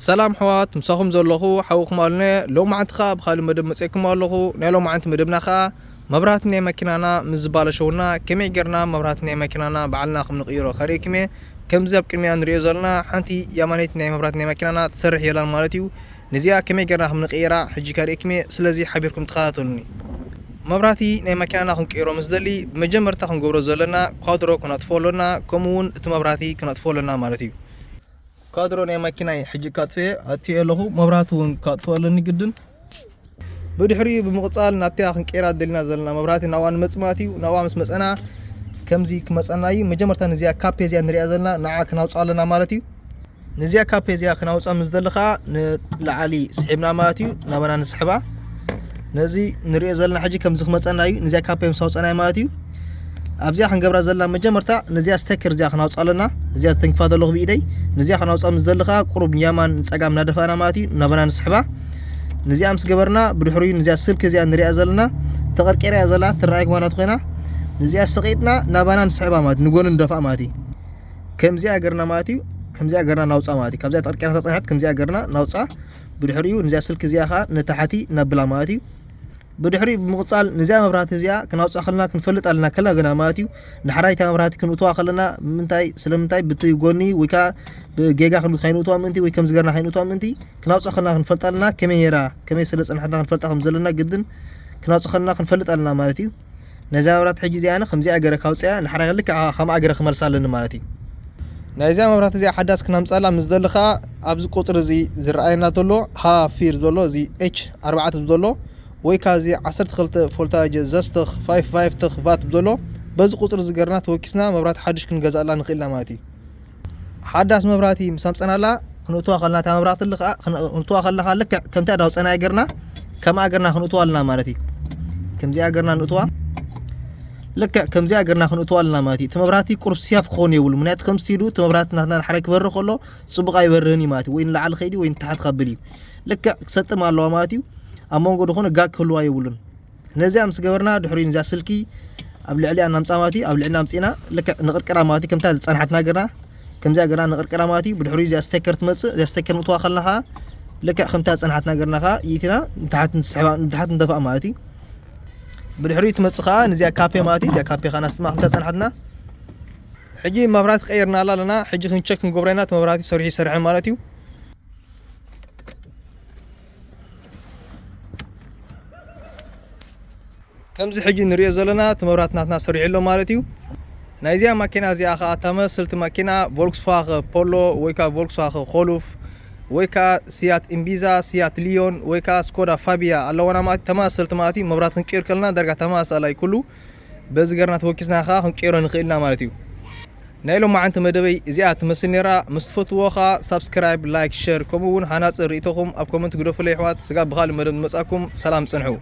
ሰላም ኣሕዋት፣ ምሳኹም ዘለኹ ሓውኹም ኣሉነ። ሎማዓንቲ ኸኣ ብኻልእ መደብ መጺኤኩም ኣለኹ። ናይ ሎማዓንቲ መደብና ኸኣ መብራህቲ ናይ መኪናና ምስ ዝበላሸወና ከመይ ጌርና መብራህቲ ናይ መኪናና ባዕልና ከም ንቕይሮ ከርእየኩም እየ። ከምዚ ኣብ ቅድሚያ ንሪኦ ዘለና ሓንቲ የማነይቲ ናይ መብራህቲ ናይ መኪናና ትሰርሕ የላን ማለት እዩ። ነዚኣ ከመይ ጌርና ከም ንቕይራ ሕጂ ከርእየኩም እየ። ስለዚ ሓቢርኩም ተኸታተሉኒ። መብራህቲ ናይ መኪናና ክንቅይሮ ምስ ደሊ ብመጀመርታ ክንገብሮ ዘለና ኳድሮ ክነጥፍኦ ኣሎና፣ ከምኡ እውን እቲ መብራህቲ ክነጥፍኦ ኣሎና ማለት እዩ። ኳድሮ ናይ መኪናይ ሕጂ ካጥፍኤ ኣጥፍኤ ኣለኹ። መብራህቲ እውን ካጥፍኦ ኣለኒ ግድን። ብድሕሪኡ ብምቕጻል ናብታ ክንቀይራ ደሊና ዘለና መብራህቲ ናብኣ ንመጽእ ማለት እዩ። ናብኣ ምስ መጸና ከምዚ ክመጸና እዩ። መጀመርታ ነዚኣ ካፔ እዚኣ ንሪኣ ዘለና ንዓ ክናውጽኣ ኣለና ማለት እዩ። ነዚኣ ካፔ እዚኣ ክናውጽኣ ምስ ደሊ ኸኣ ንላዕሊ ስሒብና ማለት እዩ። ናባና ንስሕባ። ነዚ ንሪኦ ዘለና ሕጂ ከምዚ ክመጸና እዩ። ነዚኣ ካፔ ምስ ኣውጸናዮ ማለት እዩ። ኣብዚኣ ክንገብራ ዘለና መጀመርታ ነዚኣ ስቴከር እዚኣ ክናውጽኣ ኣለና። እዚኣ ዝተንክፋ ዘለኹ ብኢደይ። ነዚኣ ክናውጽኣ ምስ ደሊ ኸኣ ቁሩብ ንየማን ንጸጋም እናደፋእና ማለት እዩ። ናባና ንስሕባ። ነዚኣ ምስ ገበርና ብድሕሪኡ ነዚኣ ስልኪ እዚኣ ንሪኣ ዘለና ተቐርቂራ እያ ዘላ ትረኣይ ክማናት ኮይና። ነዚኣ ሰቒጥና ናባና ንስሕባ ማለት ንጎኒ ንደፋእ ማለት እዩ። ከምዚኣ ገርና ማለት እዩ። ከምዚኣ ገርና ናውጻ ማለት እዩ። ካብዚኣ ተቐርቂራ ተጸንሐት ከምዚኣ ገርና ናውጻ። ብድሕሪኡ ነዚኣ ስልኪ እዚኣ ኸኣ ንታሕቲ ነብላ ማለት እዩ። ብድሕሪኡ ብምቕጻል ነዚኣ መብራህቲ እዚኣ ክናውጻ ከለና ክንፈልጥ ኣለና ከላ ግና ማለት እዩ። ንሓራይ እታ መብራህቲ ክንእትዋ ከለና ምንታይ ስለምንታይ ብቲ ጎኒ ወይ ከኣ ብጌጋ ክንእትዋ ምእንቲ ወይ ከምዚ ገርና ከይንእትዋ ምእንቲ ክናውጻ ከለና ክንፈልጥ ኣለና። ከመይ ጌራ ከመይ ስለ ጸንሐትና ክንፈልጣ ከም ዘለና ግድን ክናውጻ ከለና ክንፈልጥ ኣለና ማለት እዩ። ነዛ መብራት ሕጂ እዚኣ ኣነ ከምዚኣ ገረ ካውፅያ ንሓራ ልክዕ ከምኣ ገረ ክመልሳ ኣለኒ ማለት እዩ። ናይዚኣ መብራት እዚኣ ሓዳስ ክናምፃላ ምስ ደሊ ከዓ ኣብዚ ቁፅሪ እዚ ዝረኣየና ዘሎ ሃፊር ዘሎ እዚ ኤች ኣርባዕተ ዘሎ ወይ ከዓ እዚ ዓሰርተ ክልተ ፎልታጅ ዘስተኽ ፋይፍ ፋይፍ ተኽ ቫት ዘሎ በዚ ቁፅሪ እዚ ገርና ተወኪስና መብራት ሓድሽ ክንገዛእላ ንኽእልና ማለት እዩ። ሓዳስ መብራህቲ ምስ ኣምፀናላ ክንእትዋ ከለና እታ መብራህቲ ል ከዓ ክንእትዋ ከለካ ልክዕ ከምቲ ኣዳውፀና ገርና ከምኣ ገርና ክንእትዋ ኣለና ማለት እዩ። ከምዚኣ ገርና ንእትዋ ልክዕ ከምዚኣ ገርና ክንእትዋ ኣለና ማለት እዩ። እቲ መብራህቲ ቁሩብ ስያፍ ክኸውን የብሉ ምክንያቱ ከም ስቲሉ እቲ መብራህቲ ናትና ንሓደ ክበርህ ከሎ ፅቡቕ ኣይበርህን እዩ ማለት እዩ። ወይ ንላዕሊ ከይዲ ወይ ንታሕቲ ከብል እዩ። ልክዕ ክሰጥም ኣለዋ ማለት እዩ። ኣብ መንጎ ዝኾነ ጋግ ክህልዋ የብሉን። ነዚኣ ምስ ገበርና ድሕሪኡ ነዚኣ ስልኪ ኣብ ልዕሊኣ እናምፃ ማለት እዩ። ኣብ ልዕሊና ኣምፂእና ልክዕ ንቕርቅራ ማለት እዩ። ከምታ ዝፀንሓትና ገርና ከምዚኣ ገርና ንቕርቅራ ማለት እዩ። ብድሕሪኡ እዚኣ ስቴከር ትመፅእ። እዚኣ ስቴከር ምእትዋ ከለና ከዓ ልክዕ ከምታ ዝፀንሓትና ገርና ከዓ ይእቲና ንታሓት ንስሕባ ንታሓት ንደፋእ ማለት እዩ። ብድሕሪኡ ትመፅእ ከዓ ነዚኣ ካፔ ማለት እዩ። እዚኣ ካፔ ከዓ ናስትማ ከምታ ዝፀንሓትና ሕጂ መብራህቲ ቀይርናላ ኣለና። ሕጂ ክንቸክ ክንገብሮ ኢና እቲ መብራህቲ ሰሪሑ ይሰርሐ ማለት እዩ። ከምዚ ሕጂ ንሪኦ ዘለና እቲ መብራት ናትና ሰሪሑ ኣሎ ማለት እዩ። ናይዚኣ ማኪና እዚኣ ከዓ ተመስልቲ ማኪና ቮልክስዋገ ፖሎ ወይ ከዓ ቮልክስዋገ ኮሉፍ ወይ ከዓ ሲያት ኢምቢዛ፣ ሲያት ሊዮን ወይ ከዓ ስኮዳ ፋቢያ ኣለዋና ማለት ተመሳሰልቲ ማለት እዩ። መብራት ክንቅይር ከለና ዳርጋ ተመሳሳላይ ኩሉ በዚ ገርና ተወኪስና ከዓ ክንቅይሮ ንኽእል ኢና ማለት እዩ። ናይ ሎማዓንቲ መደበይ እዚኣ ትመስል ነይራ። ምስ ትፈትዎ ከዓ ሳብስክራይብ፣ ላይክ፣ ሸር ከምኡ እውን ሃናፂ ርእይቶኹም ኣብ ኮመንት ግደፉለይ ኣሕዋት። ስጋብ ብኻልእ መደብ ንመፃኩም ሰላም ፅንሑ።